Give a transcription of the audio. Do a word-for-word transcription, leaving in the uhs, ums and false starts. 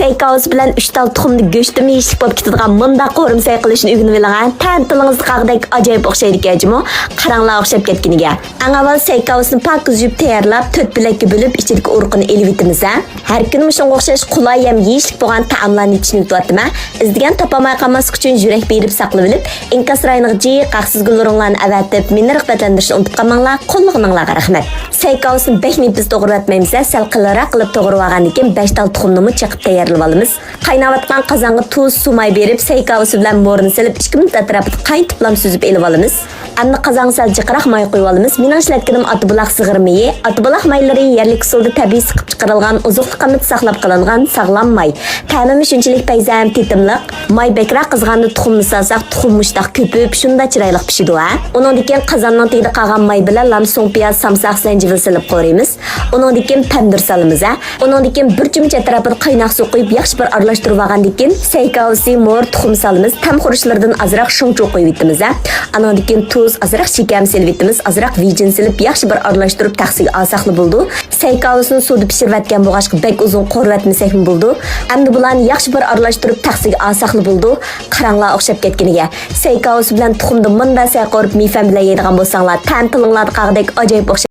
سەي كاۋىسى بىلەن ئۈچ تال تۇخۇمنى گۆشتىمۇ يېيىشلىك بولۇپ كېتىدىغان مۇنداق قورۇما سەي قىلىشنى ئۆگىنىۋېلىڭە. تەم تىلىڭىزدا قالغۇدەك ئاجايىپ ئوخشايدىكەن جۇمۇ. قاراڭلار ئوخشاپ كەتكىنىگە. ئەڭ ئاۋۋال سەي كاۋىسىنى پاكىز يۇيۇپ تەييارلاپ، تۆت بۆلەككە بۆلۈپ، ئىچىدىكى ئۇرۇقىنى ئېلىۋېتىمىز ھە. ھەر كۈنى مۇشۇنىڭغا ئوخشاش قولاي ھەم يېيىشلىك بولغان تائاملارنى چۈشىنىۋېتىۋاتىمەن. ئىزدىگەن تاپالماي قالماسلىق ئۈچۈن يۈرەك بېرىپ ساقلىۋېلىپ، ئىنكاس رايونىغا جىق ھەقسىز گۈللىرىڭلارنى ئەۋەتىپ، مېنى رىغبەتلەندۈرۈشنى ئۇنتۇپ قالماڭلار. قوللىغىنىڭلارغا رەھمەت. سەي كاۋىسىنى بەك نېپىز توغرىۋەتمەيمىز ھە، سەل قېلىنراق قىلىپ توغرىۋالغاندىن كېيىن، بەش تال تۇخۇمنىمۇ چېقىپ تەييارلىۋالىمىز. قايناۋاتقان قازانغا تۇز، سۇ، ماي بېرىپ، سەي كاۋىسى بىلەن مورىنى سېلىپ، ئىككى مىنۇت ئەتراپىدا قاينىتىپلام سۈزۈپ ئېلىۋالىمىز. ئەمدى قازانغا سەل جىقراق ماي قۇيۇۋالىمىز. مېنىڭ ئىشلەتكىنىم ئاتىبۇلاق زىغىر مېيى. ئاتىبۇلاق مايلىرى يەرلىك ئۇسۇلدا تەبىئىي سىقىپ چىقىرىلغان، ئوزۇقلۇق قىممىتى ساقلاپ قېلىنغان ساغلام ماي. تەمىمۇ شۇنچىلىك پەيزى ھەم تېتىملىق. ماي بەكرەك قىزغاندا تۇخۇمنى سالساق، تۇخۇم مۇشتاق كۆپۈپ، شۇنداق چىرايلىق پىشىدۇ ھە. ئۇنىڭدىن كېيىن قازاننىڭ تېگىدە قالغان ماي بىلەن لام، سوڭ، پىياز، سامساق، زەنجىۋىل سېلىپ قورۇيمىز. ئۇنىڭدىن كېيىن پەمدۇر سالىمىز ھە. ئۇنىڭدىن كېيىن بىر چۆمۈچ ئەتراپىدا قايناق سۇ قۇيۇپ، ياخشى بىر ئارىلاشتۇرۇۋالغاندىن كېيىن، سەي كاۋىسى، مور، تۇخۇم سالىمىز. تەم خۇرۇچلىرىدىن ئازراق شوڭچۇ قۇيۇۋېتىمىز ھە. ئانىڭدىن كېيىن تۇز، ئازراق شېكەرمۇ سېلىۋېتىمىز، ئازراق ۋىجىن سېلىپ، ياخشى بىر ئارىلاشتۇرۇپ تەخسىگە ئالساقلا بولىدۇ. سەي كاۋىسىنى سۇدا پىشۇرۇۋەتكەن بولغاچقا، بەك ئۇزۇن قورۇۋەتمىسەكمۇ بولىدۇ. ئەمدى بۇلارنى ياخشى بىر ئارىلاشتۇرۇپ تەخسىگە ئالساقلا بولىدۇ. قاراڭلار ئوخشاپ كەتكىنىگە. سەي كاۋىسى بىلەن تۇخۇمدا مۇنداق سەي قورۇپ مېيفەن بىلەن يەيدىغان بولساڭلار، تەم تىلىڭلاردا قالغۇدەك ئاجايىپ ئوخشايدۇ.